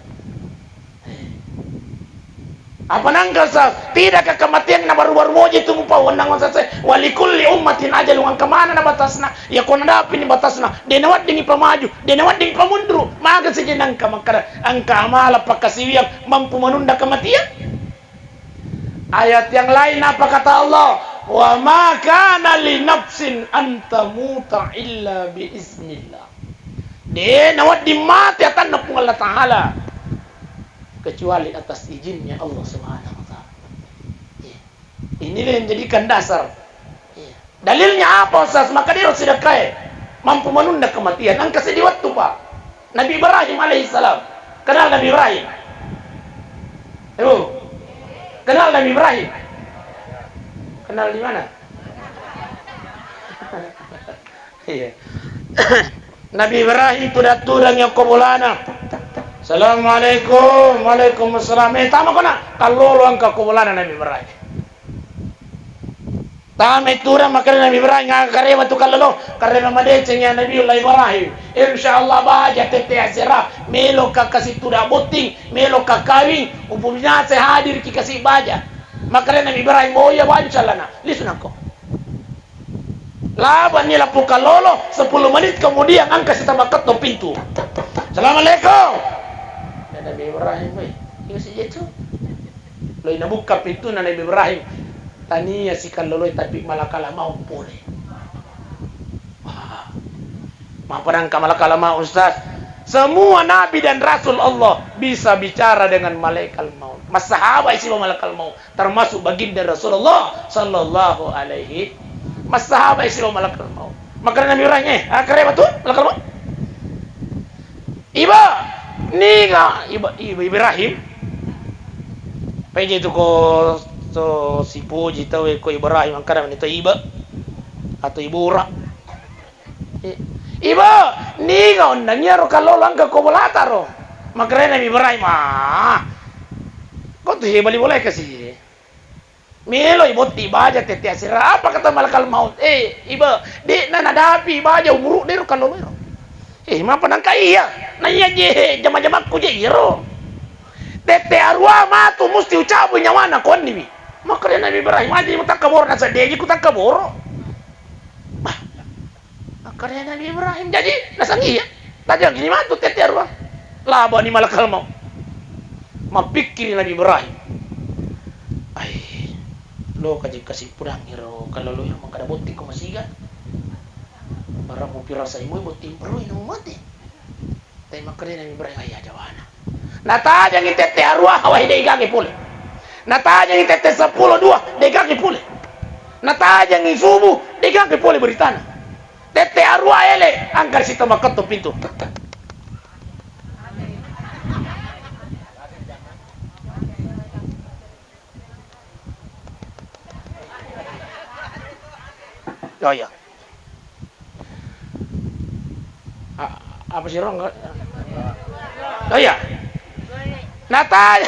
Apa nangka, Ustaz? Tidakkah kematian na baru-baru moja itu mupa wenang, Ustaz? Walikulli ummatin ajalun, engka maneng na batasna. Ya, ko nadapi ni batasna, de nawedding ipamaju, de nawedding ipamunru. Maka siji nangka makkada, engka amala pakkasiwiang mampu menunda kematian. Ayat yang lain apa kata Allah? "Wa ma kana li nafsin an tamuta illa bi iznillah." De nawedding mate atanna Puang Allah Ta'ala kecuali atas izinnya Allah Subhanahu wa Ta'ala. Iya. Inilah yang jadikan dasar. Iya. Dalilnya apa, Ustaz? Maka dia harus sedekah, mampu menunda kematian. Engka seddi wettu, Pak. Nabi Ibrahim alaihissalam. Kenal Nabi Ibrahim? Ibu, kenal Nabi Ibrahim? Kenal di mana? Iya. Nabi Ibrahim tudang-tudang yang ko bolana. "Assalamualaikum." "Waalaikumsalam." "Eh, tama kona." Kallolo engka ko bolana Nabi Ibrahim. Tama tudang, makkeda Nabi Ibrahim, "Aga karema tu kallolo?" "Karema madeceng ya Nabiullah Ibrahim. Insya Allah baja tette asera, melo ka kasi tudang botting, melo ka kawing, upu binasa hadir ki kasi baja." Makkeda Nabi Ibrahim, "Oh iya, baja calana." Lisu nako. Labanni lappu kallolo, sepuluh menit kemudian engka sitama ketok pintu. "Assalamualaikum." Ya Nabi Ibrahim, weh, ini si Yecu. Loi nabukka pintunna Nabi Ibrahim. Tania sikalloloi tapi malakal maut pole. Wah. Mapa nangka malakal maut, Ustaz? Semua nabi dan rasul Allah bisa bicara dengan malaikat maut. Massahabat sibawa malakal maut, termasuk baginda Rasulullah sallallahu alaihi, massahabat sibawa malakal maut. Makanya Nabi Ibrahim, eh, ah, kare batu malakal maut. Iba, niga, iba, iba Ibrahim. Paja itu ko, to sipoji tau ko Ibrahim, angkara ni to iba atau ibura. I-, iba, niga onnang iyaro kallolo angka ko bolata ro. Makarena Ibrahim, ah. Ko tu he bali boleh kasih. Meloi botti baja tette asera. Apa kata malakal maut? Eh, iba, de'na nadapi baja umuru dero kallolo ero. Eh, mapa nangka iya? Na iya je jama-jamakku je iyaro. Tette arua matu musti ucabu nyawana kuanniwi. Makanya Nabi Ibrahim aja mutakka boro, nasaddeji kutakka boro. Bah. Makkedai Nabi Ibrahim, jaji nasengngi iya. Tajang ini matu tette arua. Labani malakal maut. Mappikkiri Nabi Ibrahim. Ai, lo kaji kasi pudang iro kallolo iro makkeda botting ko masiga. Barang mupirasai moi botting perui no mate. Tapi makkedai Nabi Ibrahim, "Ai, aja wana." Natajangi tette arua, wae de' gaga pole. Natajangi tette seppulo dua, de' gaga pole. Natajangi subuh, de' gaga pole beritana. Tette arua ele, angka sito makketto pintu. Oh iya. A-, apa sih, Rong? Oh iya. Nata-,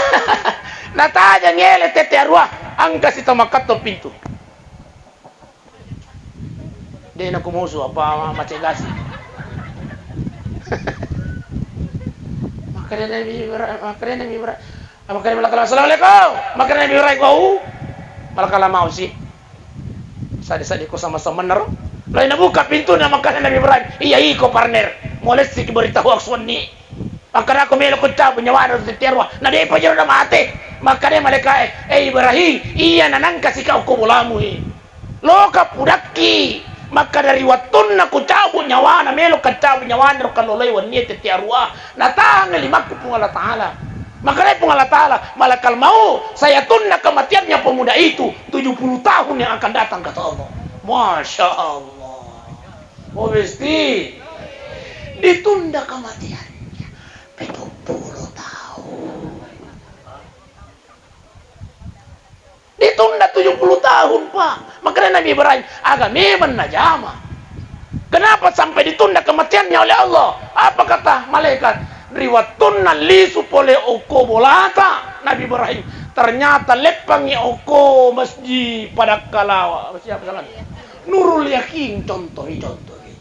nataja ngele tette arua, angka sito makketto pintu. De' nakumusu apa macegasi. Makanya Nabi Ibrahim, makanya Nabi Ibrahim, makanya malakal, "Assalamualaikum." Makanya Nabi Ibrahim, "Wau." Malakal mau sih. Sadi-sadi ko sama-sama naro. Lain nabuka pintu na makanya Nabi Ibrahim, "Iya iko partner. Mulai siki berita hoax wenni." Makkadako melo ko cabu nyawana ro tette arua, na de'pa jero na mate. Makkada malaikae, "Eh Ibrahim, iya nanangkasi kau ko bolamu e. Loka pudakki, makkada ri wettunna kucabu nyawana, melo kacabu nyawana ro kalloloe wennie tette arua, natahang limakku Puang Allah Taala." Makkada Puang Allah Taala, "Malakal maut, saya tunda kematiannya pemuda itu tujuh puluh tahun yang akan datang," kata Allah. Masya Allah. Oh, besti. Ditunda kematiannya pitung puluh tahun. Ditunda tujuh puluh tahun, Pak. Makanya Nabi Ibrahim, aga memang najama. Kenapa sampai ditunda kematiannya oleh Allah? Apa kata malaikat? Ri wettunna lisu pole okko bolata Nabi Ibrahim, ternyata leppangi okko masjid Padakkalawa. Siapa salah? Nurul Yakin, contohi, contohi.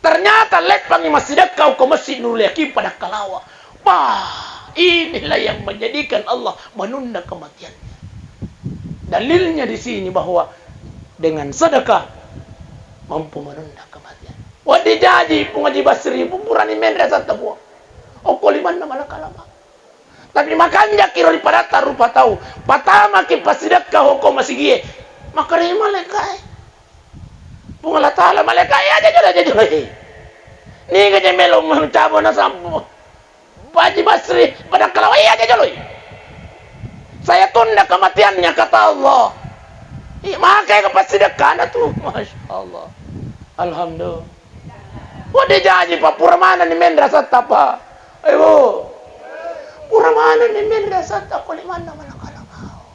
Ternyata leppangi massidekka okko Masjid Nurul Yakin Padakkalawa. Wah, inilah yang menjadikan Allah menunda kematiannya. Dalilnya di sini bahwa dengan sedekah mampu menunda kematian. Waddi jaji Puang Haji Basri, purani menre asatta Puang. Okko limanna malakal maut. Tapi makanjaki ro ri padatta rupa tau. Patamaki passidekka okko masigie. Makkedai malaikae. Puang Allah Taala, malaikae, aja jolo, aja jolo. Niga je melo mencabut na sampu. Haji Basri, Padakkalawa, iya aja joloi. Saya tunda kematiannya, kata Allah. Ih, makai ke passidekkana tu. Masya Allah. Alhamdulillah. Wadde jaji, Pak, pura manenni menre asatta, Pak. Ayo. Pura manenni menre asatta, ko limanna malakal maut.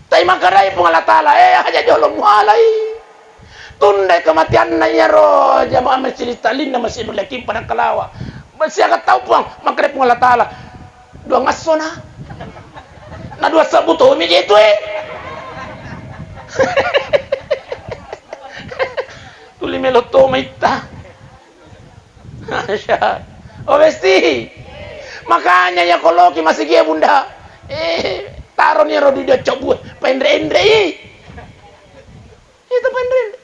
Tapi makkedai Puang Allah Taala, eh, aja jolo mualai. Tundai kematianna iyaro jamaah Masjid Taklimna Masjid Nurul Yakin Padakkalawa. Siaga tau, Puang? Makkedai Puang Allah Taala, dua ngassona. Na dua sebbu tomi je tu, eh. Tuli melo to maitta. Masya. Oh, besti. Makanya ya koloki masigie, Bunda. Eh, taroni ro dui dia cobu, paenre-enre i. Itu paenre-enre.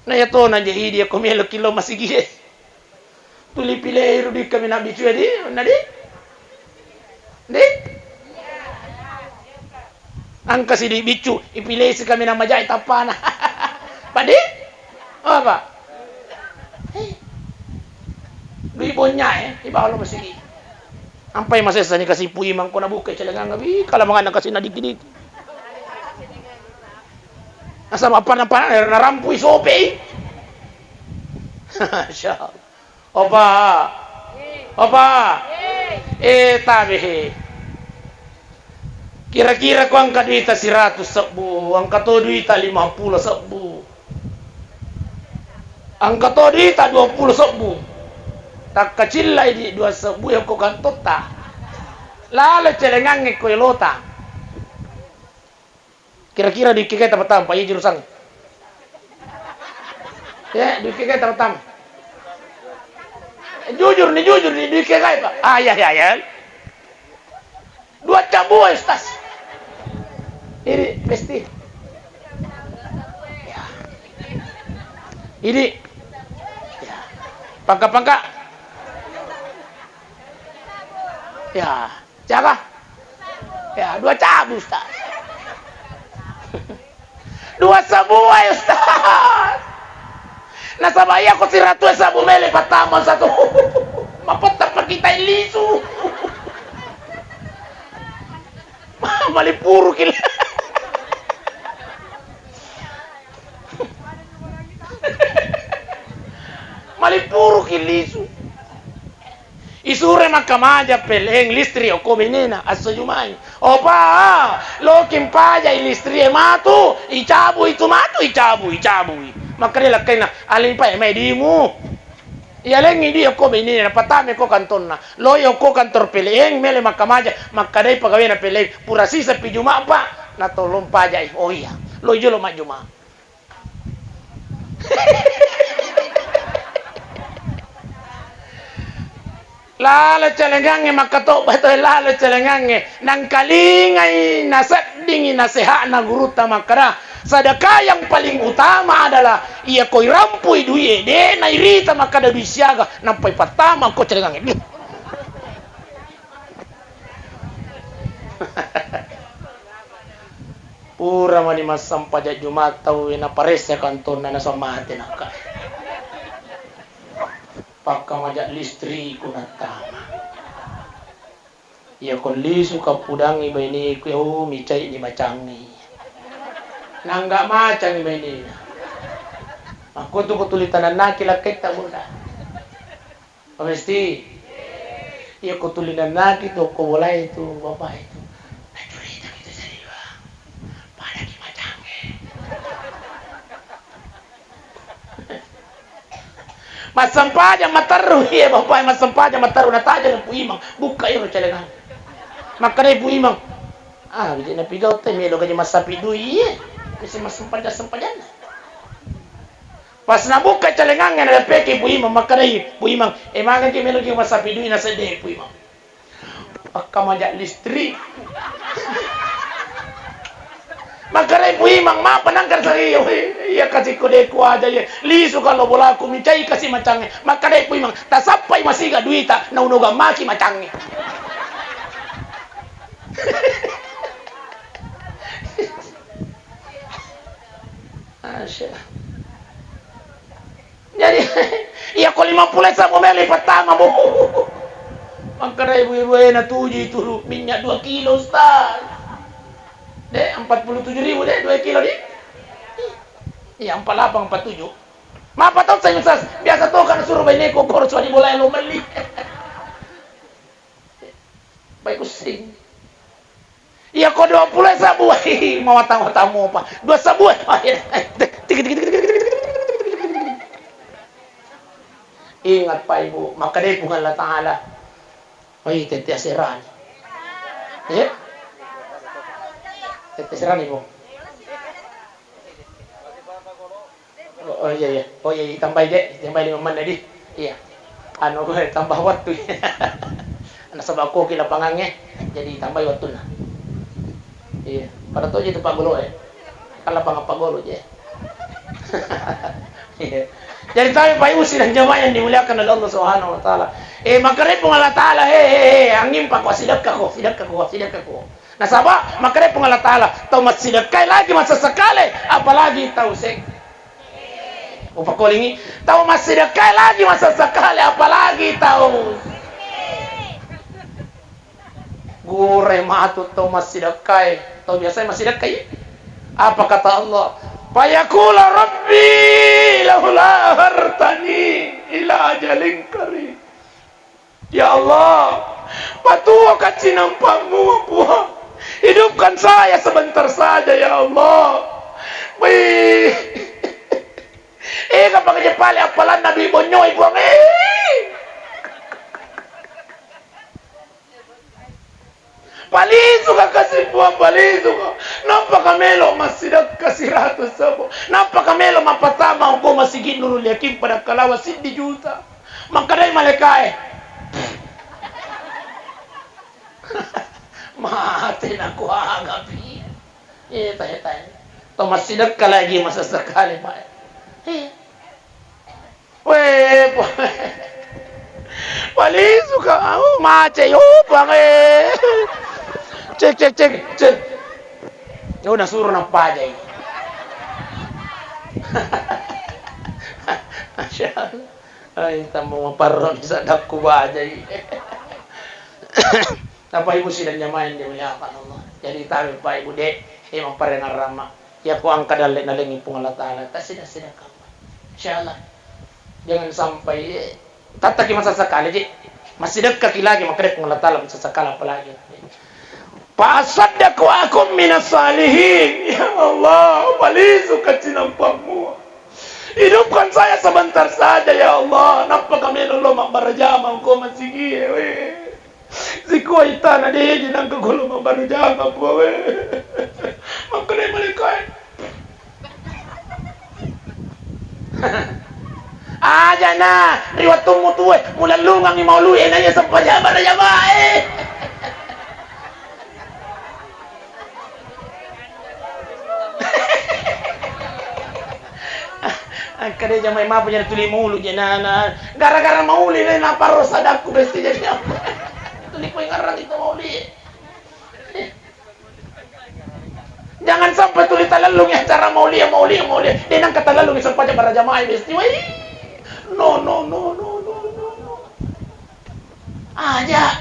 Na ya to na je idi ko melo kilo masigie. Tuli pilei ro dui kami nabi cuya di, na di. Dé? Engka si dui biccu, ipilesi kaminang majai tappana. Padé? Apa? Hé. Dui bonyaé, ibawa lo masigi. Ampai masessa ni kasi Pu Imang ko nabuka celengang, wi, kala manganna kasi nadiki-diki. Nasaba apa-apa narampui sopei. Masya Allah. Opa. Opa. Eh, tabe he. Kira-kira ko engka duita siratu sebbu, engka to duita lima pulo sebbu. Engka to duita dua pulo sebbu. Takkacillai di dua sebbu e ko kantotta. Lalo celengangnge ko elota. Kira-kira dui kegai tapattama, Pak, iya jurusang. Ya, dui kegai tapattama. Jujur ni, jujur ni, dui kegai, Pak. Ah, iya, iya, iya. Dua cabua, Ustaz. Ini pasti. Ya. Ini. Ya. Pangka-pangka. Ya. Siapa? Ya, dua cabu, Ustaz. Dua sabua, Ustaz. Nasaba iya ko siratu sabbu mele pattama satu. Mapetta pakitai lisu. Malipuru ki. Malipuru ki lisu. Isure makkamaja P L N listrik okko bainena, assojumai. Opa, loki mpajai listrik e matu, icabui tu matu, icabui, icabui. Makkeda lakkainna, "Aleng pae mai dimu." Iyalengngi di okko bainena, napatame ko kantonna. Loi okko kantor P L N, mele makkamaja, makkadai pegawena P L N, "Pura siseppi Juma, Pak?" "Natolong pajai." "Oh iya." Loi jolo majjuma. Lalo celengangnge makkatobba to, lalo celengangnge. Nangkalingai naseddingi naseha'na gurutta makkeda, sedekah yang paling utama adalah iya ko irampui dui'e, de' nairita makkeda dui siaga, nappai pattama ko celengangnge. Pura mani massampaja Juma tau e, naparessa kantonna, nasaba mate nakka. Pakkamaja listrik ku nattama. Iya ko lisu kappudangngi baineku, oh, micai ni macangngi. Nangga macangngi bainena. Makkutu ko tuli tanannaki lakkaitta, Bunda. Pamesti. Iya ko tuli nannaki tu ko bolai tu, bapak itu. Nacurita kita saliwa. Padaki macangnge. Massempajang materru, iya, bapak, massempajang materru, natajang Pu Imang. Bukka iro celengang. Makkedai Pu Imang, "Ah, biji napigau te, melo gaji massapi dui, iya. Bisa massempajang-sempajanna." Pas nabukka celengangnge, nadappeki Pu Imang, makkedai Pu Imang, "Eh, magaki melo ki massapi dui na sedde, Pu Imang." Pakkamaja listrik. Makkedai Pu Imang, "Mapa nangka sari, iya kasi ko de kuaja, iya. Lisu kalo bolaku, micai kasi macangnge." Makkedai Pu Imang, "Tasappai masiga duita, naunogang maki macangnge." Masya. Jadi, iya ko lima pulo sabbu melo ipattama, Bu. Mangkada ibu-ibu e natuju itu minyak dua kilo, Ustaz. De, empat puluh tujuh ribu de, dua kilo di. Iya, empat delapan, empat tujuh. Mapa tau saya, Ustaz? Biasa to kan suruh baineku, koro suami bola lo meli. Baik pusing. Iya ko dua pulo sabbu, hihi, mawatang-watang mopa. Dua sabbu, eh. Ingat, Pak, Ibu, makkedai Puang Allah Ta'ala. Oi, tette aserani. Iya? Tette aserani, Bu. Oh, oh, iya, iya. Oh, iya, iya, tambahi, Dek. Tambahi lima menit, di. Iya. Anu, gue tambah waktu. Nasaba ko ki lapangangnge, jadi tambahi wattunna. Iya. Pada to je tempat golo, eh. Kan lapangan pagolo je. Iya. Jadi, tapi Pak Ibu sidang jamaah yang dimuliakan oleh Allah Subhanahu wa Ta'ala. Eh, makkedai Puang Allah Ta'ala, he, he, he, angi Pako sidekka ko, sidekka ko, sidekka ko. Nasaba makkeda Puang Allah Taala, tau massidekkai lagi massessekale, apalagi tau sek-, upakkolingi, tau massidekkai lagi massessekale, apalagi tau gure matu tau massidekkai, tau biasa massidekkai. Apa kata Allah? Fayaqula rabbi laula akhartani ila ajalin qarib. Ya Allah, patuo kacinampammu, Puang. Hidupkan saya sebentar saja, ya Allah. Wih. Eh, kapang je pale appalanna Dwi Bonyoi, Puang. Eh. Palisuka kasi Puang, palisuka. Nappaka melo massidekka siratu sebo. Nappaka melo mappatama ko masigi Nurul Yakin pada kalawa siddi juta. Makkedai malaikae, "Mate nakuagapi." Eh, tae, tae. To massidekka lagi massessekale, Pak. Eh. Weh, Puang. Palisuka, au, macet, oh, Puang, eh. Cek, cek, cek, cek. Oh, nasuro nappajai. Masya Allah. Ai, tammu maparro ni sadakku bajai. Bapak Ibu sidang jamaah yang dimuliakan Allah. Jadi tabe Pak Ibu de, eh, mapparengngerang ma. Iya ko engka dalle nalengi Puang Allah Taala, tassida-sidakang. Insyaallah. Jangan sampai, eh, tattaki massessekale ji. Massidekkaki lagi makkeda Puang Allah Taala massessekale apalagi. Fa asaddaqu wa akun minas salihin. Ya Allah, palisuka cinampammu. Hidupkan saya sebentar saja ya Allah. Nappaka melo lo mabbarajama ko masigie, weh. Sikua itana de ji nangka golo mabbarajama, Puang, weh. Makkeda malaikae. Ajana, ri wettummu tuwe, mulellungangi maulue, naiya sempajang barajamae. Engka de jamai mapu jadi tuli maulu je nana. Gara-gara mauli ne naparo sadakku besti jadi apa? Tuli poingerang itu mauli. Jangan sampai tuli talellungi acara mauli, mauli, mauli. De nangka talellungi sempajang barajamae besti. Wai. No, no, no, no, no, no, no. Aja.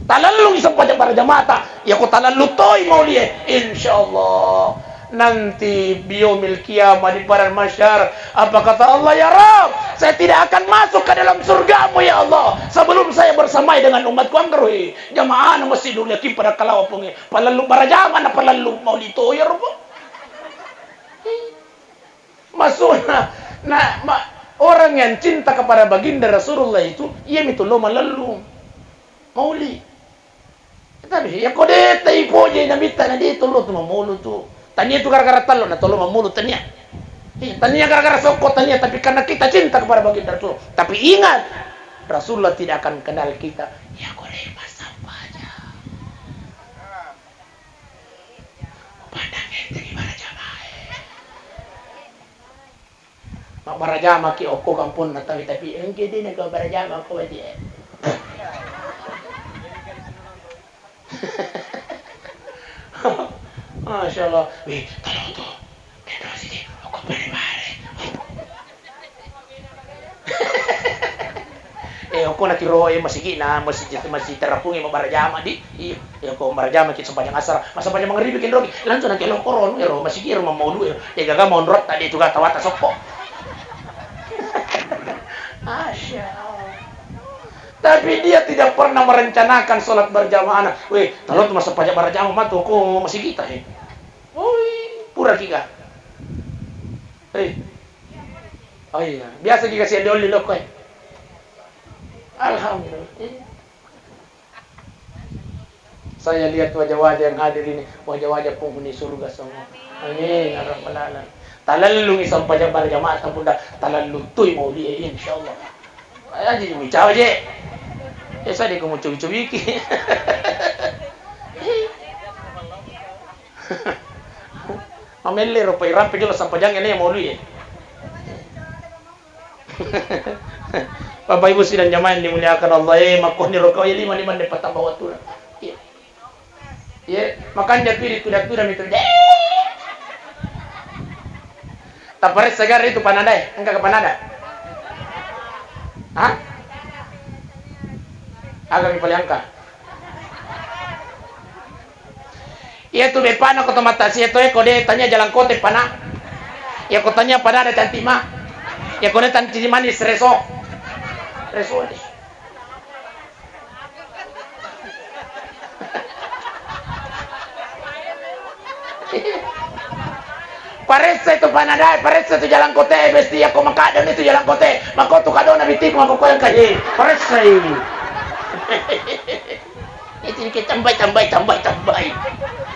Talellungi sempajang barajamata. Iya ko talellu toi maulie, insyaallah nanti biyaumil qiyamah di padang mahsyar, apa kata Allah, "Ya Rabb, saya tidak akan masuk ke dalam surgamu, ya Allah, sebelum saya bersamai dengan umatku." Angkaruhi jamaah na masih dulu yakin pada kalawa Puangnge. Palellu barajama na palellu mauli to ya Rabb. Maksudna, na, ma-, orang yang cinta kepada baginda Rasulullah itu, iyami tu lo malellu mauli. Tapi, iya ko de taipoji Nabitta, na de tu lo tu mamulu tu. Tania tu gara-gara tallo na to lo mamulu, tania. Eh, tania gara-gara sokko, tania. Tapi karena kita cinta kepada baginda Rasul. Tapi ingat, Rasulullah tidak akan kenal kita. Iya ko de massappaja. Pandang enteng ibadah jamaah. Mabbarajamaki okko kamponna, tapi, tapi engke de nako barajama ko waje. Masya Allah. Wih, talo tu. Kedua sini, okko bare-bare. Eh, okko na kiro, eh, masigi na, masigi, masigi terapung, eh, mabbarajama di. Iya. Iya, ko barajama ki sempajang asar, massempajang mangribi kenroki, langsung nang kelong koron, ero masigi, ero mammaulu, ero. De gaga monrot tadi tu gata wata sokko. Masya Allah. Tapi dia tidak pernah merencanakan sholat berjamaah. Weh, kalau tu massempajang berjamaah matu ko masigi ta, eh. Oi, pura kiga. Eh. Oh iya, biasa kiga si oli-oli lo ko, eh. Alhamdulillah. Saya lihat wajah-wajah yang hadir ini, wajah-wajah penghuni surga semua. Amin, ya rabbal alamin. Talellungi sempajang berjamaah, tapunda talellu tui maulie, insyaallah. Aja dicawa je. Eh, saya deko mau cobi-cobiki. Mamelle rupai rapi jolo sempajang ini maului. Bapak Ibu sidang jamaah yang dimuliakan Allah, eh, makkoniro kau, eh, lima-lima de patamba wattuna. Iya. Iya, makanja tu ditunda-tunda mitu. Deh. Taparessa gare itu panadae, engka ke panada? Hah? Aga mi pole angka? Iya tu bepana ko tomata sia to, eh, ko de tania jalangkote pana. Iya ko tania panada cantik ma. Iya ko de cantik manis reso. Reso. Paressai tu panadae, paressai tu jalangkote, besti yakko makadoni tu jalangkote, makko tu kadona bitiku makko koyang kaji. Paressai. Itu ke tambai, tambai, tambai, tambai.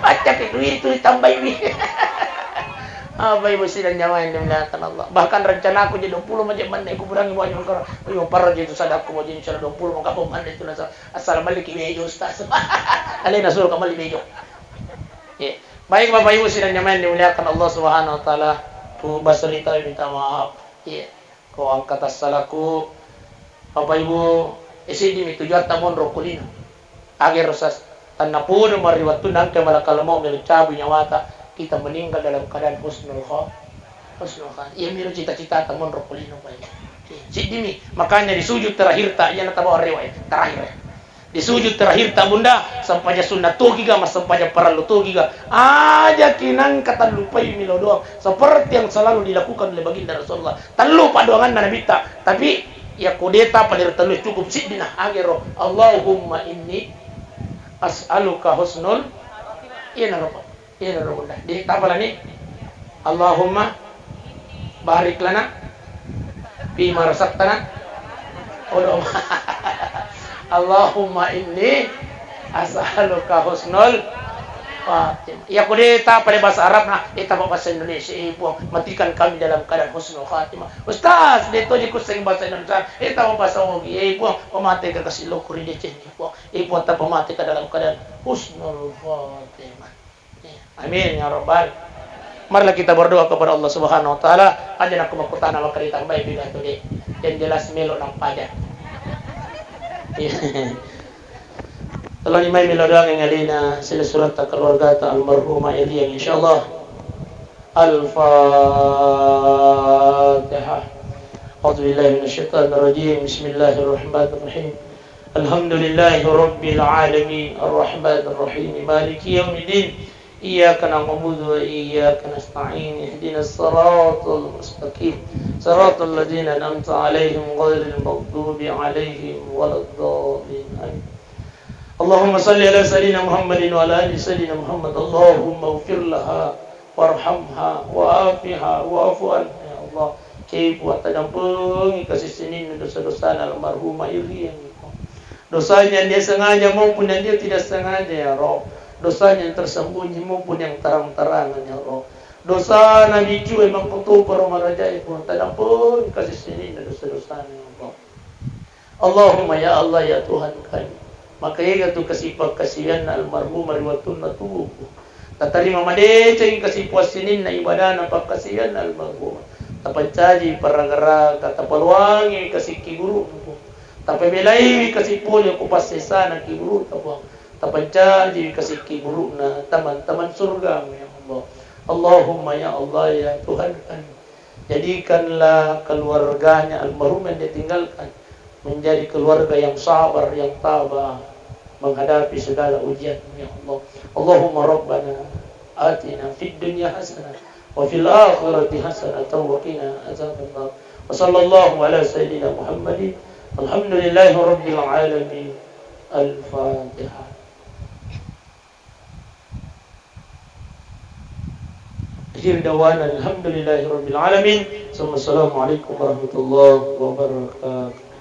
Baca ke duit tu ditambai mi. Apa ibu sidang jamaah yang dimuliakan Allah. Bahkan rencanaku jadi dua puluh macam mana kuburangi banyak orang. Ayo parah itu sadakku mau jadi dua puluh maka pemandai itu nasa. Assalamualaikum, mejo, Ustaz. Alena suruh kembali mejo. Ya. Baik, Bapak Ibu sidang jamaah yang dimuliakan Allah Subhanahu wa Ta'ala, ku basalita minta maaf. Ya. Ko angka tassalaku, Bapak Ibu, eh, seddi mi tujuatta monro kulino. Agero sas, tanna podo mari wattunna engka malakal maut melo cabui nyawata, kita meninggal dalam keadaan husnul kha-, husnul kha-, iya miro cita-citata monro kulino, Pak Ibu. Seddi mi, makanya di sujud terakhirta, iya natabawa rewa, eh, terakhir, eh. Di sujud terakhirta, Bunda, sempajang sunnah togiga, massempajang parallu togiga. Ajaki nangka tallupai milo doang, seperti yang selalu dilakukan oleh Baginda Rasulullah. Tellu paddoanganna Nabitta, tapi yakko de tapa liro tellu cukup siddina, agero, Allahumma inni as'aluka husnul, iyanaro, Pak. Iyanaro, Bunda. Jadi, tapalani? Allahumma barik lana fima razaqtana. Odo. Allahumma inni as'aluka husnul khatimah. Iya, ko de tapa le bahasa Arab na, eh, tapa bahasa Indonesia, eh, Puang, matikan kami dalam keadaan husnul khatimah. Ustaz, de to je kuseng bahasa Indonesia, eh, tapa bahasa Ogi, eh, Puang, pamateka kasi lokuri deceng, eh, Puang. Eh, Puang, tapa mateka dalam keadaan husnul khatimah. Amin ya rabbal. Marilah kita berdoa kepada Allah Subhanahu wa Ta'ala. Aja nakko makkutana maka ditambai pidato de. Yang jelas melo nampaja. Iya. Tolong mai melo doang yang alina sila surat keluarga ta almarhumah Iriang, insyaallah. Al-Fatihah. A'udzubillahi minasyaitonirrajim. Bismillahirrahmanirrahim. Alhamdulillahi rabbil alamin, arrahmanir rahim, maliki yaumiddin. Iyyaka na'budu wa iyyaka nasta'in. Ihdinas siratal mustaqim. Siratal ladzina an'amta 'alaihim ghairil maghdubi 'alaihim waladdallin. Amin. Allahumma salli ala sayyidina Muhammadin wa ala ali sayyidina Muhammad. Allahumma ighfir laha warhamha wa'afiha wa'fu anha. Ya Allah, kei Puang, tadampengi kasi sininna dosa-dosana almarhumah Iriang. Dosanya yang dia sengaja maupun yang dia tidak sengaja, ya Rabb. Dosanya yang tersembunyi maupun yang terang-terangan, ya Rabb. Dosana bicue makkotoparo marajae, Puang, tadampengi kasi sininna dosa-dosana, ya Allah. Allahumma, ya Allah, ya Tuhan kami, maka ega tu kasipa-, kasiwianna almarhumah ri wettunna tuo. Tatarima madecengi kasipuassininna ibadana pakkasiwianna almarhumah. Tapancaji parraga-raga, tapaluangi kasikkiburu'na, Puang. Tapabelaiwi kasipole ko passesana kiburu'ta, Puang. Tapancajiwi kasikkiburu'na taman-taman surgamu, ya Allah. Allahumma, ya Allah, ya Tuhan kami, jadikanlah keluarganya almarhum yang dia tinggalkan menjadi keluarga yang sabar, yang tabah menghadapi segala ujian, ya Allah. Allahumma rabbana atina fid dunya hasanah wa fil akhirati hasanah wa qina azabannar. Wa sallallahu ala sayyidina Muhammadin. Alhamdulillahi rabbil alamin. Al-Fatihah. Akhir dawana alhamdulillahi rabbil alamin. Assalamualaikum warahmatullahi wabarakatuh.